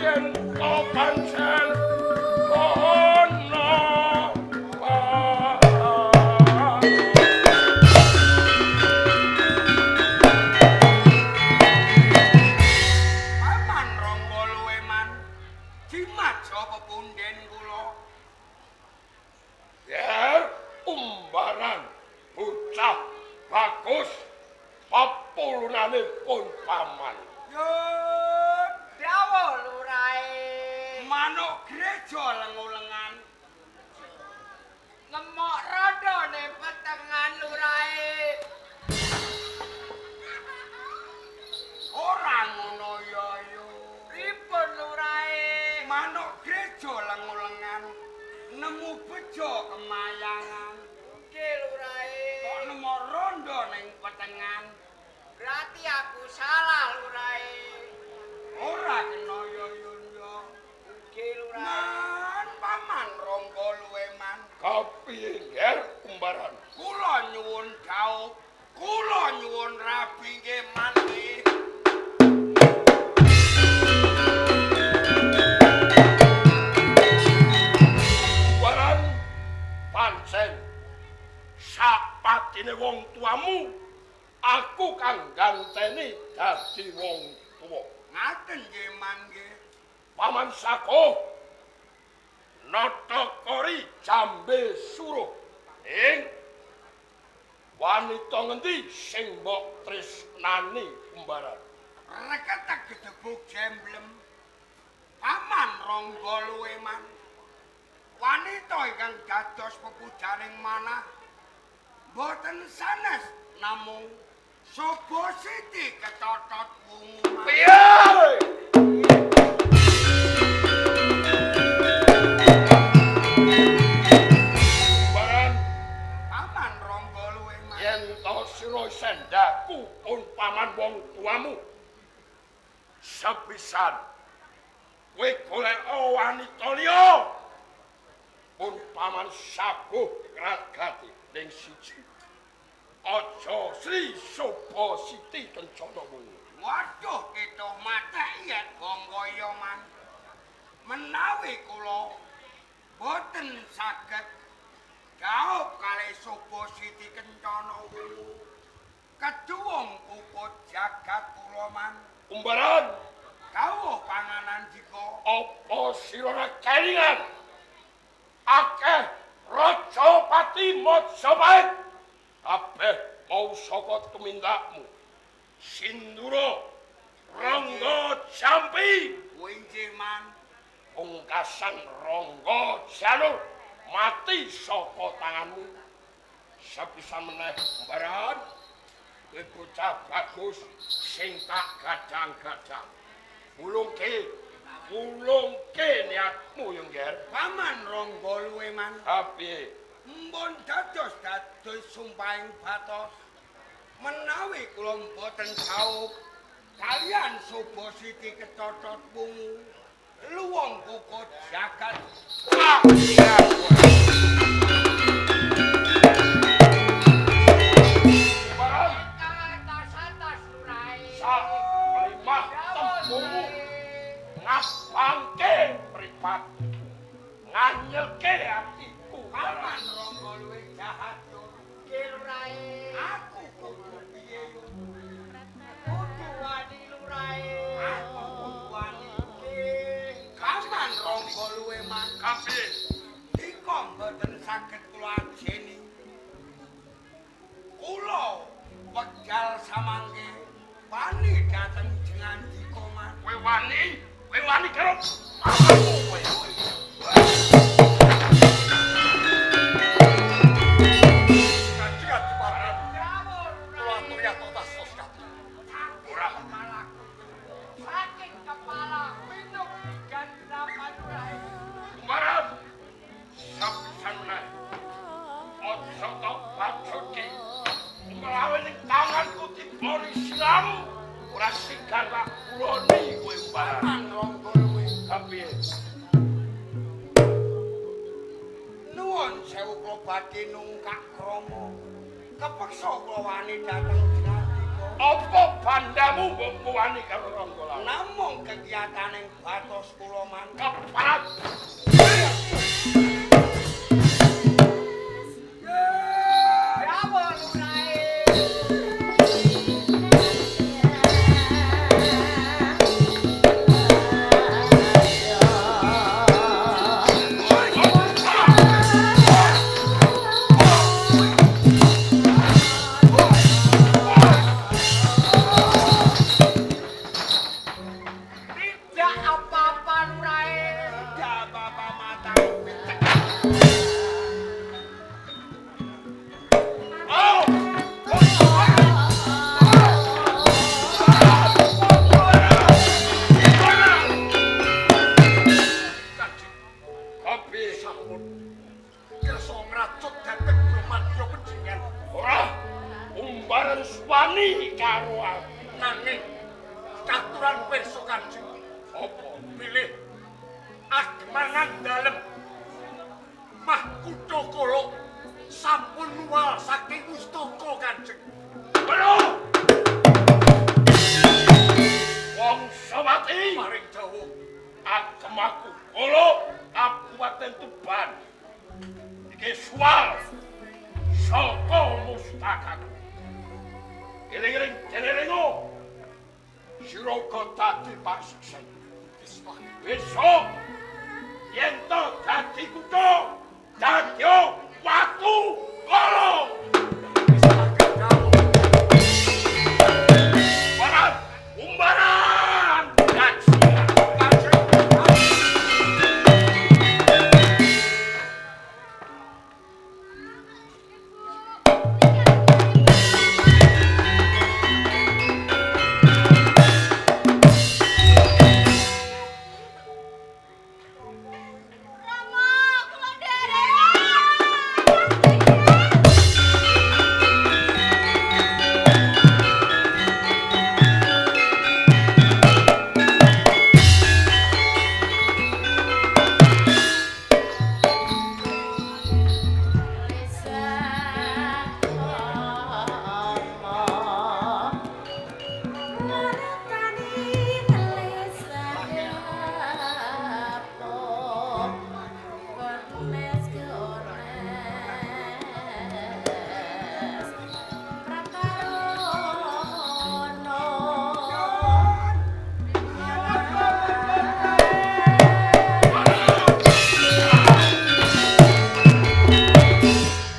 Yen to pancen ana. Paman Rangga Luweman, jimat saka punden kula. Yer umbaran bocah bagus papulunane pun paman. Yo Dawuh lurahe. Manuk gereja lengu-lengan. Ngemok rondone petengan lurahe. Ora ngono ya yo. Pripun lurahe? Manuk gereja lengu-lengan nemu bejo kemayangan. Nggih lurahe. Kok nemu rondo ning petengan? Berarti aku salah lurahe. Ora kena ya yo yo. Nggih lurahe. Man paman Rangga Luweman, Kapiye nger umbaran? Kula nyuwun dhaup, kula nyuwun rabi nggih man nggih. Umbaran pancen sapatine wong tuamu aku kang ganteni dadi wong tuwa. Ngaten nggih man nggih. Paman Sako nata kori jambe suruh ing wanita ngendi sing mbok tresnani umbaran? Reketek gedebuk jemblem. Paman Rangga Luweman, wanita ingkang dados pepujaning manah mboten sanes namung Sobo Siti Ketotot Wungu. Piye? Umbaran, Paman Rangga Luweman, yen to sira sendaku pun paman wong tuamu sepisan kowe golek wanita liya pun paman sabuh kragati ning siji aja Sri Soba Siti Kencana Wungu. Waduh ketuh matek yen bangkaya man. Menawi kula boten saged dhaup kalih Soba Siti Kencana Wungu, keduwung puput jagat kula man. Umbaran, Dawuh panganan dika. Apa sira ora kelingan akeh raja pati Majapahit kabeh mau saka tumindakmu Sindura Rangga Jampi Winjih man. Pungkasan Rangga Jalur mati saka tanganmu. Sepisan meneh umbaran, kowe bocah bagus sing tak gadang-gadang. Wulungke, wulungke niatmu yo, Ngger. Paman Rangga Luweman, Piye? Mpun dados dados sumpahing batos. Menawi kula mboten dhaup kalian Soba Siti Ketotot Wungu, luwung kukut jagat. Wah, iya, kowe. Umbaran, Atas-atas lurahe. Sak limah tembungmu ngabangke mripat nganyelke atiku. Paman Rangga luwih jahat yo. Nggih lurahe. Aku kudu piye yo? Kudu wani lurahe. Aku kudu wani. Nggih. Paman Rangga Luweman, Kapiye? dika mboten saged kula ajeni. Kula wekdal samangke wani dhateng Jengandika man. Kowe wani, kowe wani karo pamanmu kowe. Kanjeng Adipati, Dawuh kula lurahe. aturi atas sekati. Ora. Kepalaku. Sakit kepala minum 38 lurahe. Umbaran, sepisan meneh aja tok bacutke mlawe ning tanganku dibori siram ora sigar tak kuloni kowe umbaran. Paman Rangga Luwe, Kapiye? Nuwun sewu kula badhe nungkak krama. Kepeksa kula wani dhateng Jengandika. Apa bandamu mbok wani karo Rangga Lawe? Namung kegiataning batos kula mangke. Keparat. Dawuh lurahe. Tidak apa-apa lurahe. Tidak apa-apa matamu picek. Oh! Kanjeng Kopi sampun kersa ngracut dhateng Bromadya panjenengan. Ora umbaran suwani karo aku. Nanging katuran pirsa Kanjeng Apa? bilih agemanan dalem Mahkutha Kala sampun nuwal saking mustaka Kanjeng. Bro! Wong Sawati Paring dawuh agemaku kala Kabupaten Tuban. Iki suwal saka mustakaku. Eling-eling jenerengo. Sira uga dadi paseksen. Besok yen to dadi kutha, dadi watu kala. Paseksen dawuh. Umbaran, umbaran, gaji. Kanjeng Rama, kula nderek.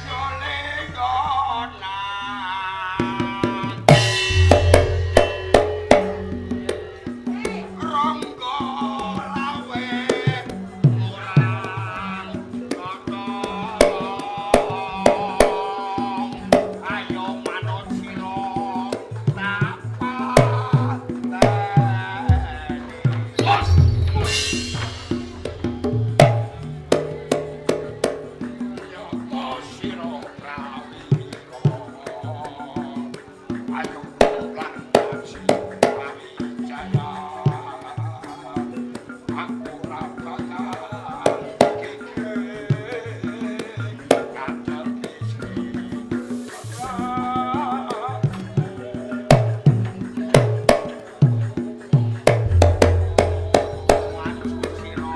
Yole yona. Rangga Lawe murang totong. Ayo manut sira tak pateni. Nyata sira prawira. Ayo lan ngaji Wijaya. Aku ora bakal kikir kancane Sri. Maju sira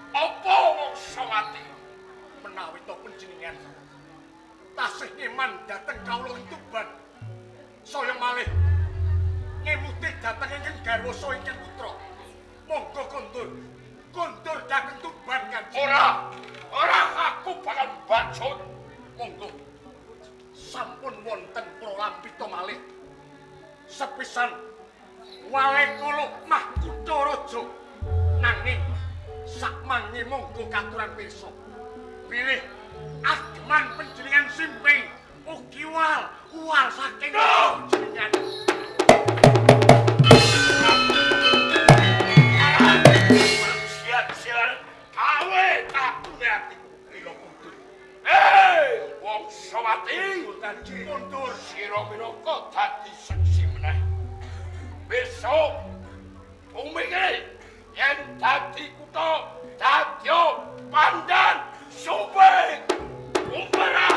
Apa wong Sawati? Menawi to panjenengan tasih ngeman dhateng kawula ing Tuban, saya malih ngemuti dhateng ingkang garwa saha ingkang putra. Monggo kondur, kondur dhateng Tuban Kanjeng. Ora, ora aku bakal bacut. Monggo sampun wonten pralampita malih. Sepisan Walekala Mahkutha Raja, nanging sakmangke monggo katuran pirsa bilih ageman panjenengan simping ugi wal uwal saking panjenengan. Sial-sialan kawe takune atiku. minangka dadi seksi meneh. Besok bumi iki yen dadi kutha dadya Pandan Sumping. Umperan!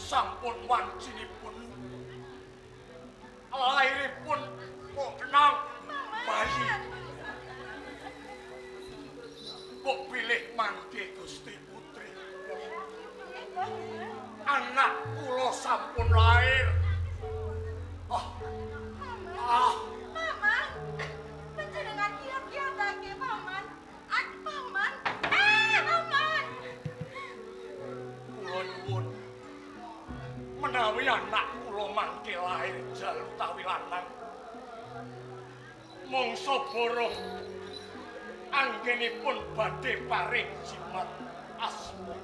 Sampun wancinipun lairipun kenang bayi mbok pilih mangke Gusti Putri anak kula sampun lair. Paman, panjenengan kiat-kiatake paman. Paman. Paman. Kula nyuwun menawi anak kula mangke lair jalu utawi lanang mangsa borong anggenipun badhe paring jimat asma.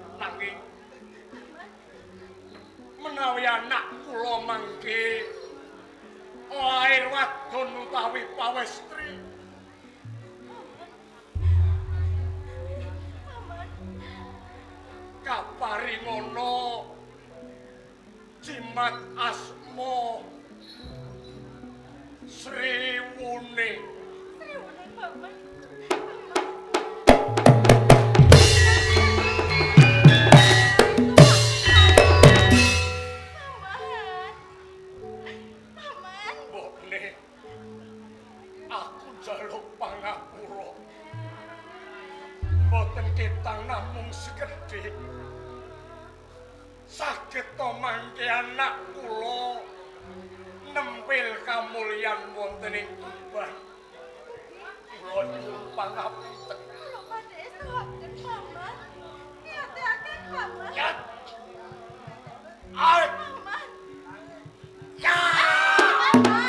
Menawi anak kula mangke lair wadon utawi pawestri. Paman. Kaparingono jimat asma Sri Wuning. Sri Wuning, Paman. Paman. Mbokne, aku njaluk pangapura. Mboten ketang namung sekedhik. Saged to mangke anak kula nempil kamulyan wonten ing Tuban. Kula nyuwun pangapunten. Kula badhe estuaken, Paman. Niyataken, Paman. Ya. Arep Paman. ya. Paman.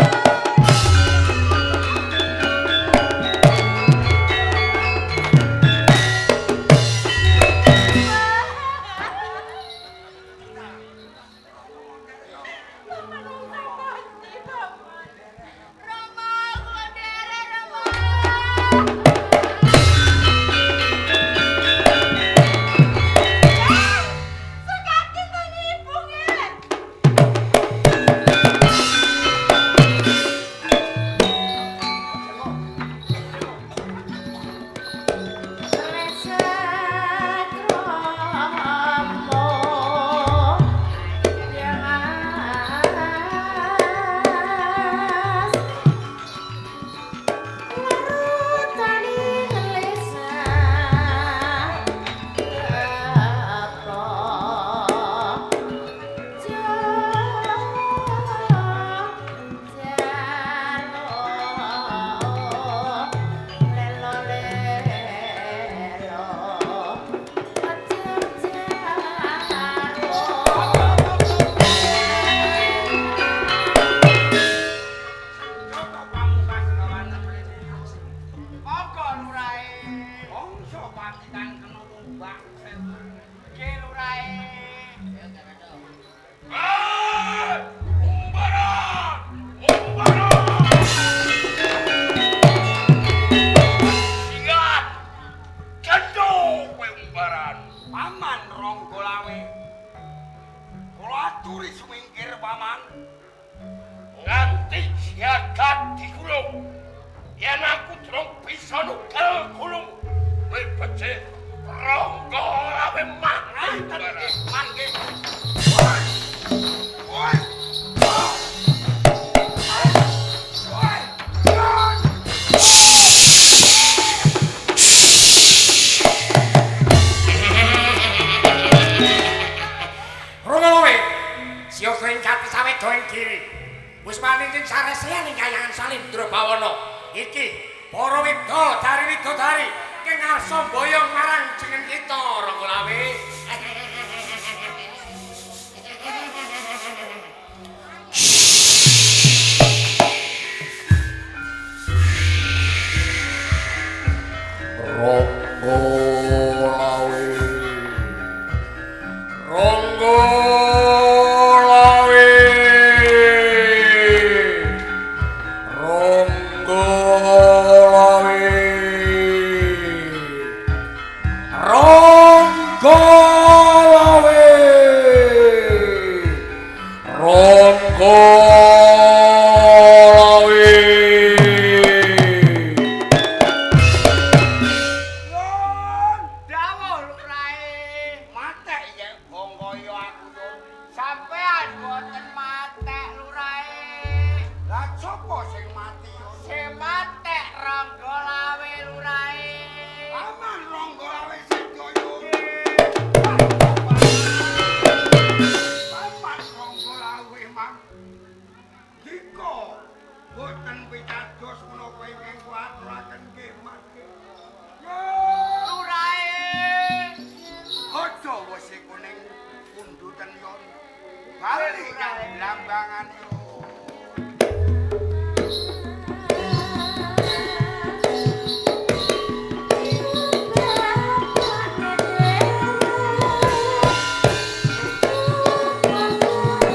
Paman usah pasti, Paman. Rama, kula derek, Rama. Sekati tani ibu nggih. Coba pamungkas kawan mrene. Monggo lurae. Bangsa pacitan kena ombak sewu. Nggih lurae. Ah! Umbaran! Umbaran! Ingat! Kendo kowe umbaran. Paman Ronggolawe. Kula aturi sumingkir paman. Nganti jagat digulung. Yen aku durung bisa nukel gulung, kowe becik Ronggolawe mati Ngaten umbaran. nggih, man nggih. Woi. Woi. Woi. Woi. Ronggolawe, siyaga ing katisaweda ing giri. Wis maning ing saresean ing kayangan Salindra Bawana. Iki para widodari widodari keng ngarsa mboyong marang jeneng kita Ronggolawe. Ronggolawe. Ronggolawe. Ronggolawe. Ronggolawe. Ronggolawe. Yon. Dawuh lurae. Matek ya bangkaya aku yo. Sampean boten matek lurae. Lah sapa sing mati yo? Sing matek Ronggolawe lurae. Paman Ronggolawe sedo yo. Paman Ronggolawe mang. Dika boten pitados menapa ingkang kula aturaken nggih mangke. Yo. Lurae. Aja wesi kuning pundutan yon. Bali kang blambangan yo. Bapak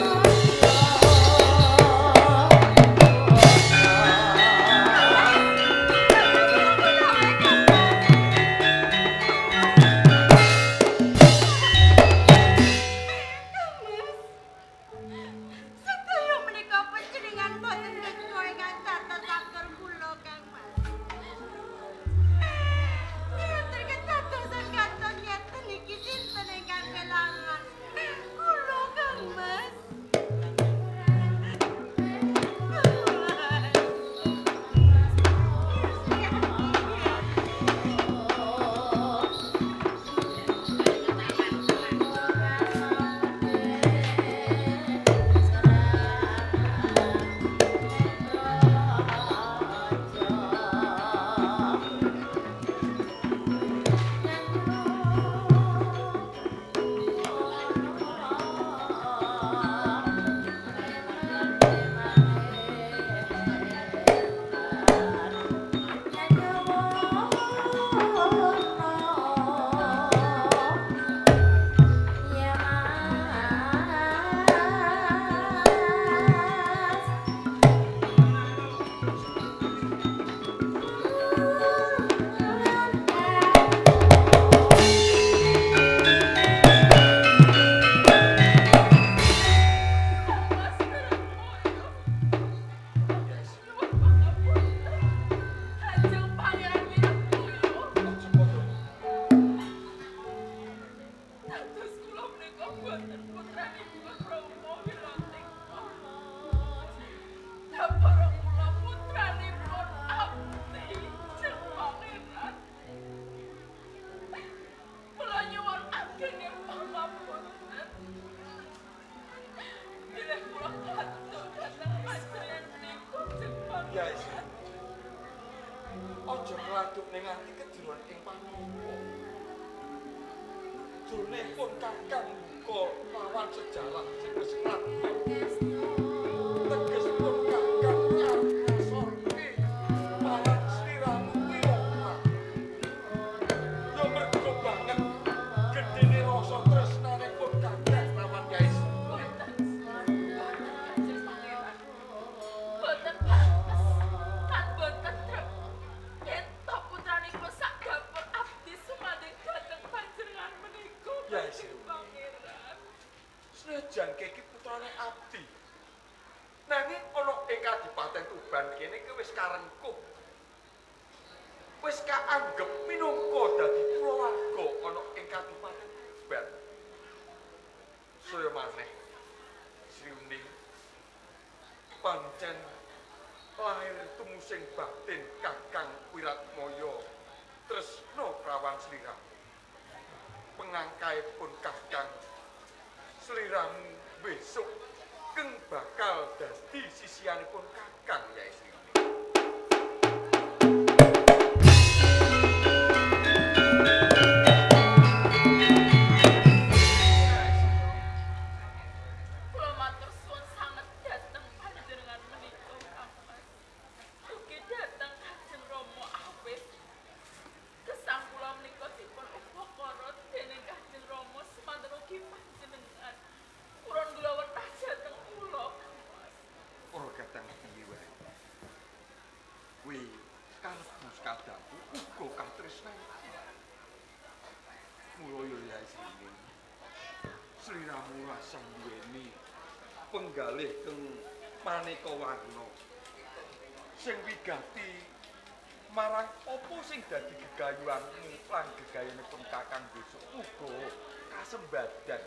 wonten putranipun Rama Wilatikta. Dapara kula putranipun abdi Jeng Pangeran. Kula nyuwun agenging pangapunten. Bilih kula katur dhateng panjenenganipun Jeng Ya Pangeran. Isri. Aja ngladukne nganti kejeron ing panopo. Jrone pun Kakang buka lawan sejarah sing wis ngladuk. Teges pun Kakang arep ngasorke marang sliramu kuwi ora. Ya mergo banget gedene rasa tresnane pun Kakang lawan Yai Sri. Boten, boten Kanjeng Pangeran. Boten pantes lan boten trep yen to putranipun sak dapur abdi sumandhing dhateng panjenengan menika Ya, Kanjeng Isri. Pangeran. Senajan keki putrane abdi. Nanging ana ing Kadipaten Tuban kene ki wis karengkuh. Wis kaanggep minangka dadi kulawarga ana ing Kadipaten Tuban. Saya maneh Sri Uning pancen lahir tumusing batin Kakang Wiratmaya tresna prawan sliramu. Pengangkaipun Kakang sliramu besok keng bakal dadi sisihanipun Kakang Yai Sri Uning. Kula matur suwun sanget dhateng panjenengan menika Kang Mas. Ugi dhateng Kanjeng Rama awit. Gesang kula menika dipun upakara dening Kanjeng Rama semanten ugi panjenengan. Purun kula wenah dhateng kula Kang Mas. Ora kadang piye wae. Kuwi kalebu kadangku uga katresnan. Mula ya Yai Sri Uning. Sliramu rasah duweni penggalih keng maneka warna. Sing wigati marang apa sing dadi gegayuhanmu lan gegayuhanipun Kakang besok uga kasembadan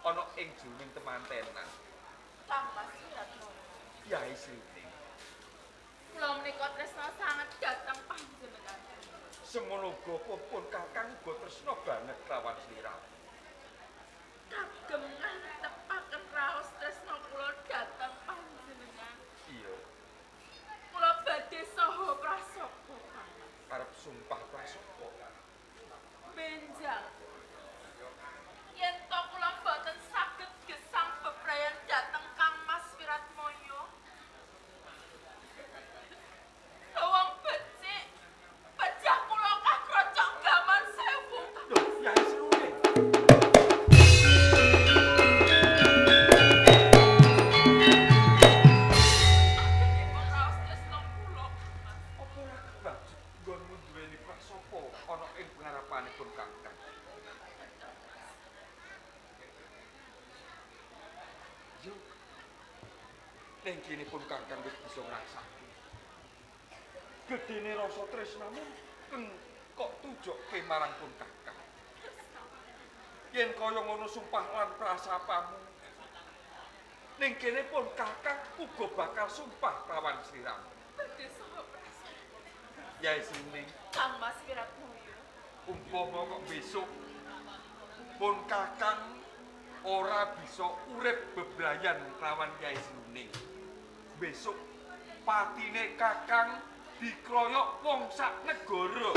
ana ing jroning temantenan. Kang Mas Wiratmoyo. Yai Sri Uning. Kula menika tresna sanget dhateng panjenengan. Semono uga pun Kakang uga tresna banget lawan sliramu. Kagem ngantepaken raos tresna kula dhateng panjenengan. Iya, Kula badhe saha prasapa Kang Mas. arep sumpah prasapa. Benjang. Yen to kula mboten saged gesang bebrayan dhateng Kang Mas Wiratmoyo. Wong becik pejah kula kagrocok gaman sewu. Lho, Yai Sri Uning. Akhiripun raos tresna kula Kang Mas. Apa ora kebacut nggonmu duweni prasapa ana ing pengarapanipun Kakang? Yo. Ning kene pun Kakang wis bisa ngrasake. Gedene rasa tresnamu keng kok tujokke marang pun Kakang. Yen kaya ngono sumpah lan prasapamu. Ning kene pun Kakang uga bakal sumpah lawan sliramu. Badhe saha prasapa. Yai Sri Uning. Kang Mas Wiratmoyo. Umpama kok besok pun Kakang ora bisa urip bebrayan lawan Yai Sri Uning. Besok patine Kakang dikroyok wong sak negara.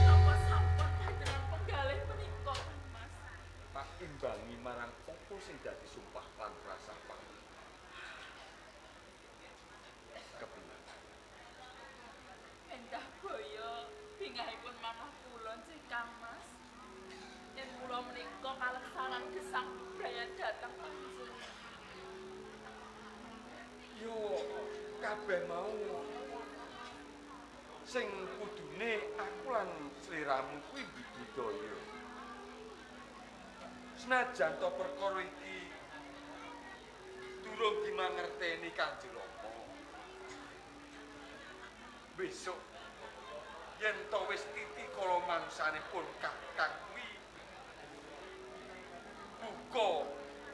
Napa sampun panjenengan penggalih menika Kang Mas? Tak imbangi marang apa sing dadi sumpah lan prasapa. Kepiye? Endah boyo bingahipun manah kula nggih Kang Mas. Yen kula menika kaleksanan gesang bebrayan dhateng panjenengan. Yo kabeh mau sing kudune aku lan sliramu kuwi mbudidaya. Senajan to perkara iki durung dimangerteni Kanjeng Rama. Besok Yen to wis titi kala mangsane pun Kakang kuwi buka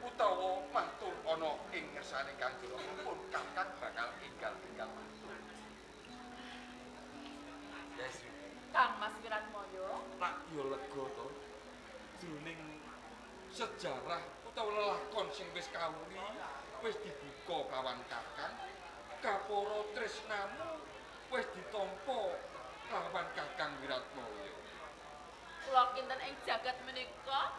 utawa matur ana ing ngersane Kanjeng Rama pun Kakang bakal enggal-enggal matur. Ya Sri. Kang Mas Wiratmoyo, Tak yo lega to. Jroning sejarah utawa lelakon sing wis kawuri wis dibuka kawan Kakang, kapara tresnamu wis ditampa lawan Kakang Wiratmoyo. Kula kinten ing jagat menika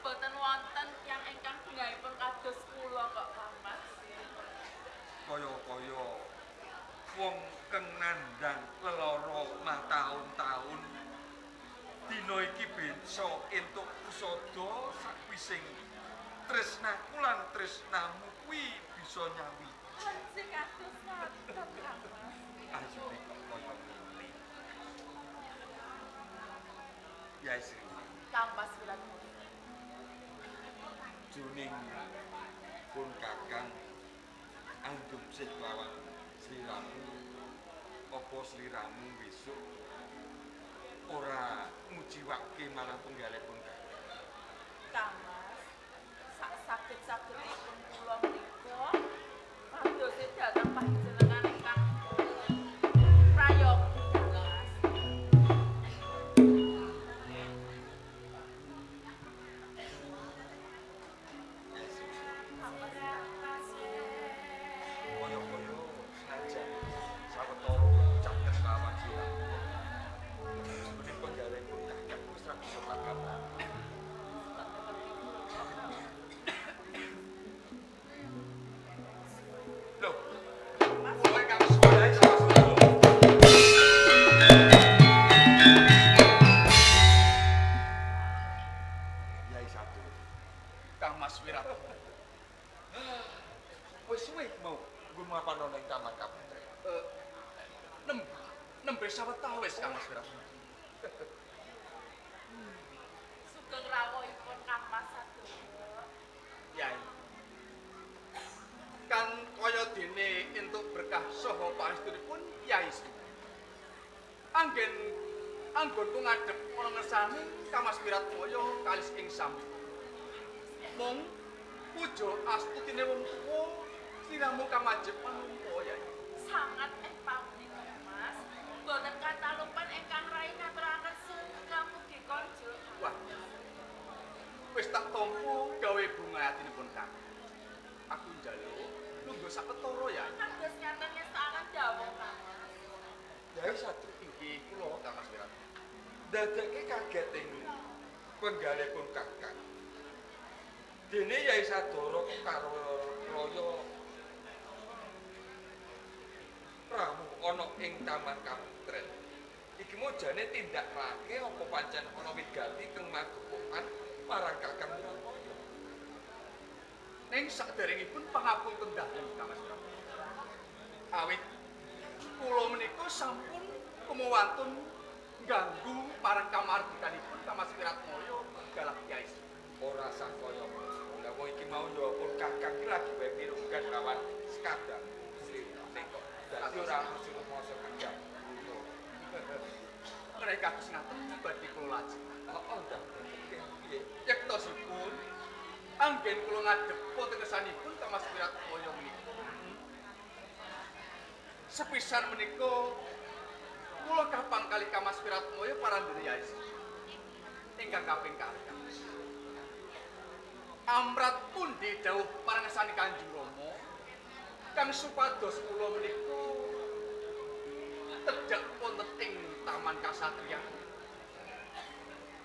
boten wonten tiyang ingkang bungahipun kados kula kok Kang Mas. Kaya-kaya wong kang nandhang lelara mataun-taun dina iki bisa entuk usada sakwising tresnaku lan tresnamu kuwi bisa nyawi. Sing kados ngoten Kang Mas. Ayune kok kaya ngene. Ya Sri. Kang Mas Wiratmoyo. Juning pun Kakang andum sih lawan sliramu, apa sliramu besok ora ngujiwake marang penggalipun Kakang. Kang Mas, sak saged-sagedipun kula menika padose dhateng panjenengan ingkang prayogi Kang Mas. Ya Sri. Kang Mas. Kaya-kaya senajan sawetara caket lawan sliramu. Juning penggalipun Kakang wis ora bisa tanggap. Loh, mulai kang sekolah sama sekolah. Yai satu. Kang Mas Wiratmoyo. Wis suwe mau nggo mapan ana ing Taman Kaputren. Nembe sawetawis Kang Mas Wiratmoyo. Sugeng rawuhipun Kang Mas sadaya. Yai. Kan kaya dene entuk berkah saha pangestunipun Yai Sri. Anggen anggonku ngadhep ana ngersane Kang Mas Wiratmoyo kalis ing sambika. Mung puja astutine wong tuwa sliramu kang wajib manungsa Yai. Sangat ing pamunika Mas. Boten katalupan ingkang rai ngaturaken sungkem mugi konjuk. Wah. Wis tak tampa gawe bunga atinipun Kang. Aku njaluk lungguh sawetara Yai. Kados ngaten ngestokaken dawuh Kang Mas. Yai satu. Inggih kula Kang Mas Wiratmoyo. Dadekke kaget ing penggalipun Kakang. Dene Yai Sadara kok karo raya rawuh ana ing Taman Kaputren. Iki mau jane tindakake apa pancen ana wigati teng magepokan marang Kakang Wiratmoyo. Ning saderengipun pangapunten dalem Kang Mas Wiratmoyo. Awit kula menika sampun kumawantun ngganggu marang kamardikanipun Kang Mas Wiratmoyo galah Kyai Sri. Ora sah kaya ngono. Lah wong iki mau ya pun Kakang iki lagi wae mirunggan lawan sekadang slirane kok. Dadi ora mesti rumangsa keganggu. Mereka kados ngaten badhe kula lajeng. Heeh, ndak piye? Yektosipun anggen kula ngadhep wonten kesanipun Kang Mas Wiratmoyo menika. Sepisan menika kula kapang kali Kang Mas Wiratmoyo parandene Yai Sri. Ingkang kaping kalih. Amrat pundi dawuh marang ngersane Kanjeng Rama kang supados kula menika tedhak wonten ing Taman Kasatriyan.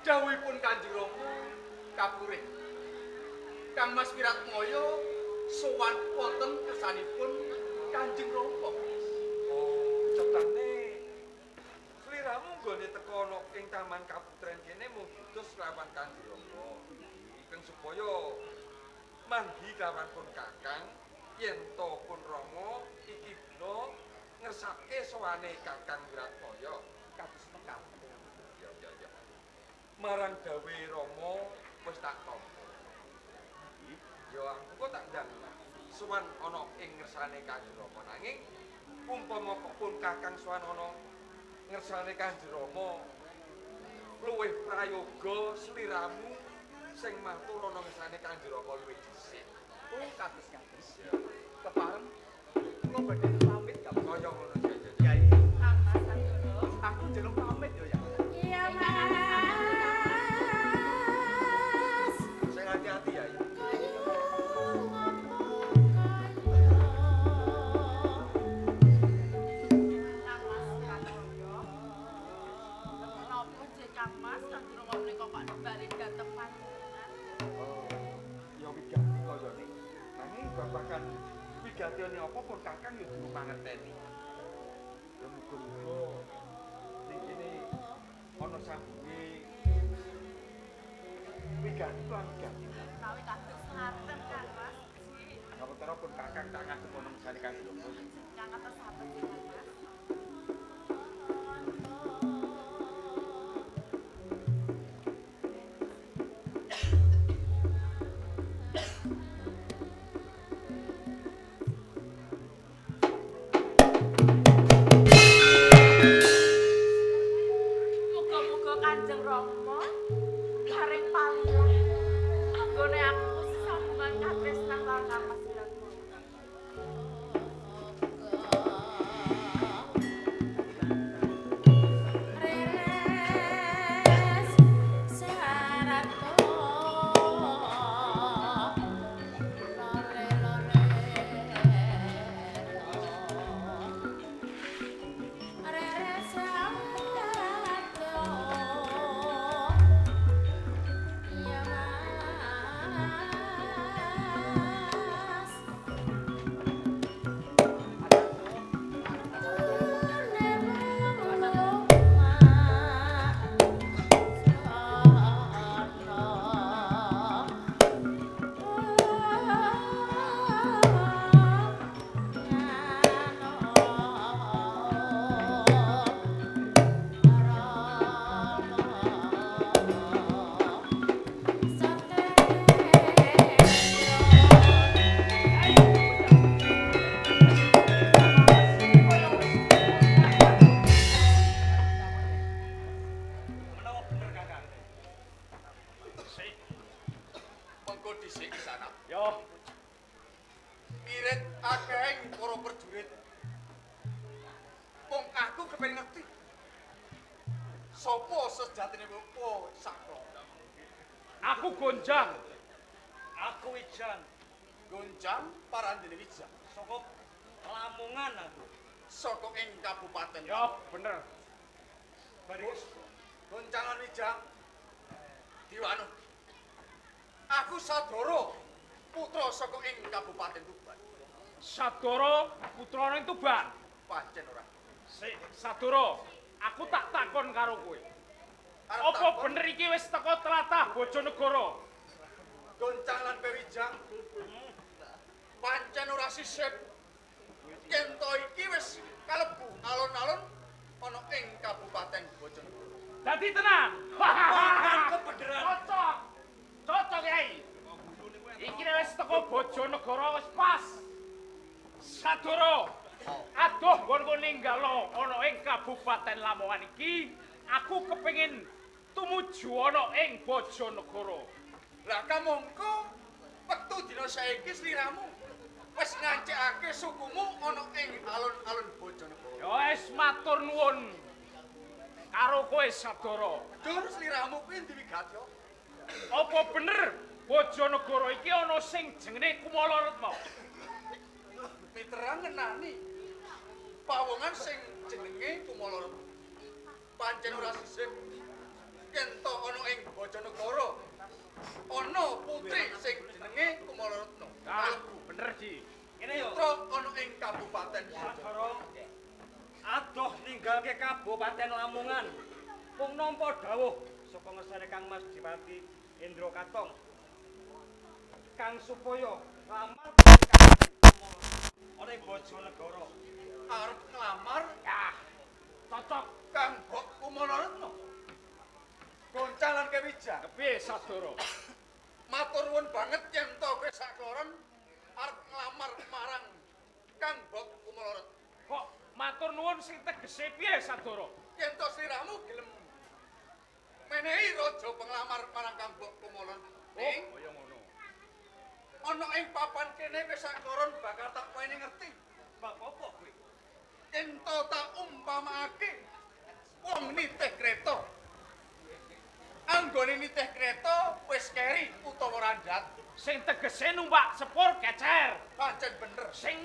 Dawuhipun Kanjeng Rama kapurih Kang Mas Wiratmoyo sowan wonten kersanipun Kanjeng Rama. Oh, cetane sliramu nggone teka ana ing Taman Kaputren kene mung diutus lawan Kanjeng Rama. Keng supaya manggi lawan pun Kakang yen to pun Rama iki bina ngersake sowane Kakang Wiratmoyo. Kados mekaten. Ya ya ya. Marang dawuhe Rama wis tak tampa. Ya aku kok tak ndang sowan ana ing ngersane Kanjeng Rama nanging umpama kok pun Kakang sowan ana Ngersane Kanjeng Rama luwih prayoga sliramu sing matur ana ngersane Kanjeng Rama luwih dhisik. Oh, kados-kados. Kepareng kula badhe pamit kaya ngono ya. Yai. Kang Mas Sadoro. Aku njaluk pamit yo ya. Iya, Mas. Sing hati-hati ya. Kaya ngopo kaya. Kang Mas Rangga. Napa jek Kang Mas Kanjeng Rama menika kok bali dhateng panjenengan? Oh, ya wigati kayane. Nanging babagan wigatine apa pun Kakang ya durung mangerteni. Ya muga-muga ning kene ana sambunge wigati lan wigati. Menawi kados ngaten Kang Mas. Sawetara pun Kakang tak ngadep ana ngersane Kanjeng Rama. Kang atas sahabat Kang Mas. Muga-muga Kanjeng Rama paring palilah anggone aku sesambungan katresnan karo Kang Mas Wiratmoko. Reres sarato lore lore reres sarato iya Mas. Menawa bener Kakang. Sik. Mengko dhisik sana. Yo, Ngirit akehing para prajurit. Wong aku kepengin ngerti. Sopo sejatine Bapak Sakro? aku gonjang. Aku Wijan, Gonjang parandene Wijang saka Lamongan aku. saka ing kabupaten. Yo, bener. Baris Gonjang lan Wijang. Diwanu. Aku Sadoro, putra saka ing kabupaten Tuban. Sadoro putrane Tuban. Pancen ora. Sik, Sadoro, aku tak takon karo kowe. Arep Apa takon, bener iki wis teko tlatah Bojonegoro? Goncang lan Pewijang. Pancen ora sisip. Kento iki wis kalebu alun-alun ana ing Kabupaten Bojonegoro. Dadi tenan. Kebeneran. Cocok. Cocok, Yai. Iki nek wis teko Bojonegoro wis pas. Sadoro, adoh nggonku ninggalo ana ing Kabupaten Lamongan iki, aku kepengin tumuju ana ing Bojonegoro. Lah kamangka wektu dina saiki sliramu wis ngancikake sukumu ana ing alun-alun Bojonegoro. Ya wis matur nuwun karo kowe Sadoro. Dur sliramu kuwi ndi wigatya? Apa bener Bojonegoro iki ana sing jenenge Kumala Retna? Mitra ngenani pawongan sing jenenge Kumala Retna. Pancen ora sisip kento ana ing Bojonegoro. Ana putri sing jenenge Kumala Retna. Ah, Kalebu bener Ji. Ngene yo. putra ana ing Kabupaten Bojonegoro. Sadoro adoh ninggalke Kabupaten Lamongan. Mung nampa dawuh saka ngersane Kang Mas Dipati Indra Katong. Kang supaya lamar ana ing Bojonegoro. Arep nglamar Ah, cocok. Kang Bok Kumala Retna. Goncang lan Kewijang. Kepiye Sadoro? Matur nuwun banget yen to kowe sakloron arep nglamar marang Kang Bok Kumala Retna. Kok matur nuwun sing tegese piye Sadoro? Yen to sliramu gelem menehi raja penglamar marang Kang Mbok Kumala. Ning Kaya ngono. ana ing papan kene wis sangkoron bakal tak weni ngerti. Bab apa kuwi? Yen to tak umpamakake wong nitih kreta. Anggone nitih kreta wis keri utawa randhat. Sing tegese numpak sepur kecer. Pancen bener. Sing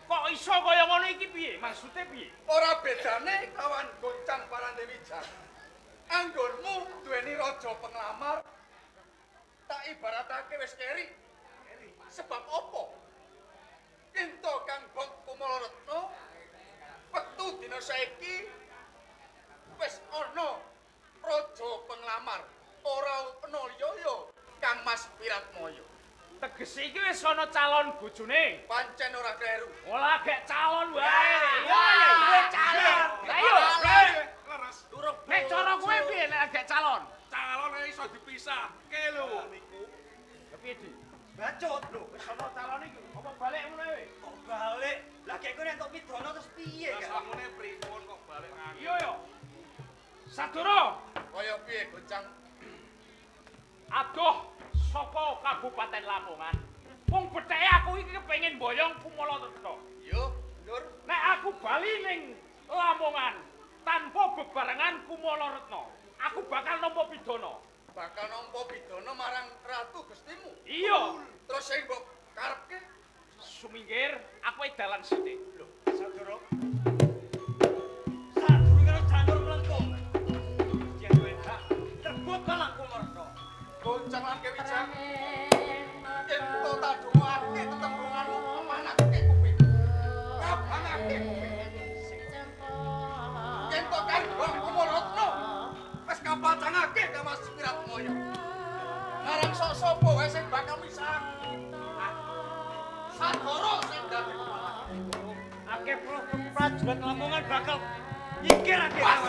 kok iso kaya ngono iki piye? Maksude piye? Ora bedane kawan goncang Parandewijan. Anggonmu duweni raja penglamar tak ibaratake wis keri. Sebab apa? Yen to Kang Bok Kumala Retna wektu dina saiki wis ana raja penglamar, ora ana liya Kang Mas Wiratmaya. Tegese iki wis ana calon bojone. Pancen ora kleru. Ora gek calon wae. Ya, duwe calon. Lah iya, Leres. nek cara kowe piye nek gek calon? Calon iso dipisahke lho. Lah piye, Di? Bacut lho. Wis ana calon iki, apa balik ngono wae? Kok balik? Lah gek kowe entuk pidana terus piye, Lah Kak? sangune pripun kok balik nganggo? Iya yo. Sadoro, Kaya piye goncang? adoh saka Kabupaten Lamongan. Wong betheke aku iki kepengin boyong Kumala Retna. Yo, Nur. Nek aku bali ning Lamongan tanpa bebarengan Kumala Retna, aku bakal nampa pidana. Bakal nampa pidana marang Ratu Gustimu. Iya. Terus sing mbok karepke Sumingkir, aku edalan sithik. Lho, Sadoro. Sadurunge karo janur mlengkung. Yen duwe hak rebut malah Kumala. goncang lan Kewijan. Yen to tak dongakake tetembunganmu amanake kuping. Kabangake kuping. Yen to Kang Bok Kumala Retna wis kapacangake Kang Mas Wiratmaya. Marang sok sapa wae sing bakal misah. Sadoro sing dadi kepala. Akeh prajurit Lamongan bakal nyingkirake. Wah,